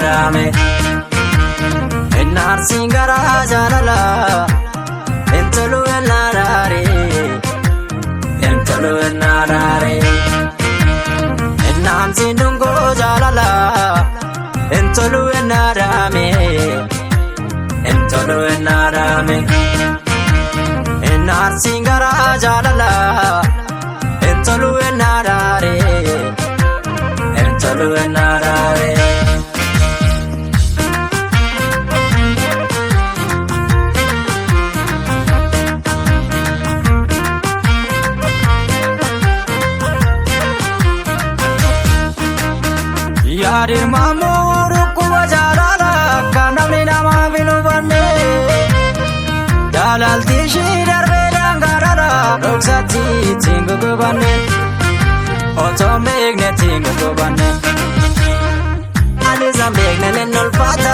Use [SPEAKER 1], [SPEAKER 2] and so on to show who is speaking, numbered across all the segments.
[SPEAKER 1] ennaadhaame. Ennaarsiin garaa jaalala intolu ennaadhaare intolu ennaadhaare. Ennaamsiin dungoo jaalala intolu ennaadhaame intolu ennaadhaame. Ennaarsiin garaa jaalala intolu ennaadhaare intolu ennaadhaare. Yaadimamuu dhukkuba jaalala kan namni namaaf hin hubanne. Jaalalti ishii darbee daangaadhaadha dhoksatti ittiin gugubanne. Otoo hin beekne ittiin gugubanne. Ani isaan beekne nin ulfaata.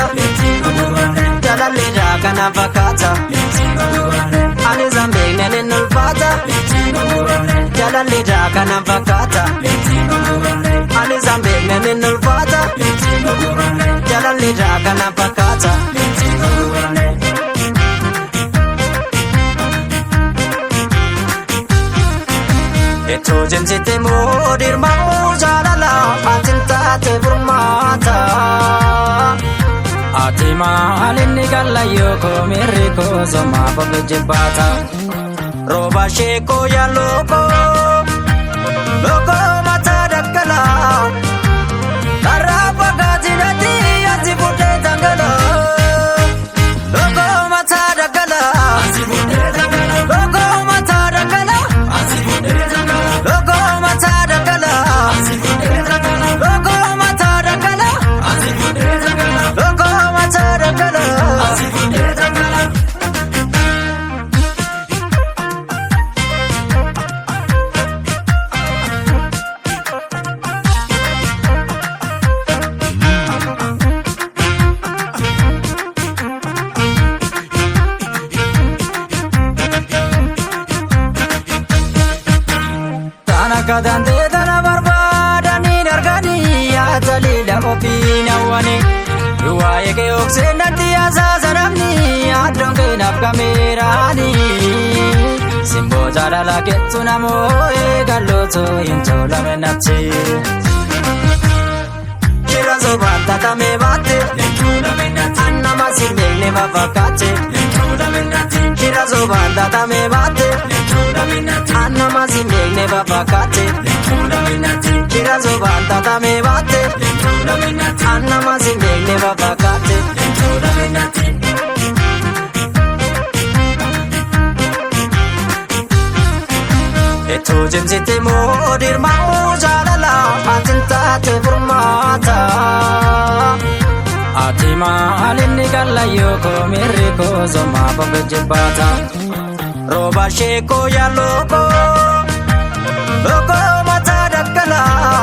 [SPEAKER 1] Jaalalli kana fakkaata. Ani isaan beekne nin ulfaata. Jaalalli kana fakkaata. Ani isaan beekne nin ulfaata. Jaalalli kana fakkaata. Ittoo jimsite moo dirmamuu jaalala ati taate furmaata. Ati maalinni gallayyoo koo miirri koo somaaf of jibbaata. Rooba sheekoo yaa lookoo lookoo mataa dakkalaa. Karaa fagaatinatti asi fuudhee dhangala'oo. Lookoo mataa dakkalaa. Lookoo mataa dakkalaa. Lookoo mataa dakkalaa. Lookoo mataa dakkalaa. Lookoo mataa dakkalaa. Tana kadhantee tana barbaadanii arganii yaataliidha ofiin hawwanii. Waa'ee kee oksee natti asaasa namni addoon kee naaf kameeraanii. Simboo jaalala keettu namoo eegalootu hin tolame natti. Shira sobaan tatamee baatte annama si beekne fafakkaate. Shira sobaan tatamee baatte annama si beekne fafakkaate. Shira sobaan tatamee baatte annama si beekne fafakkaate. Ittoo jimsite moo dirmamuu jaalala ati taate furmaata. Ati maalinni gallayyoo koo miirri koo somaaf of jibbaata. Rooba sheekoo yaa lookoo lookoo mataa dakkalaa.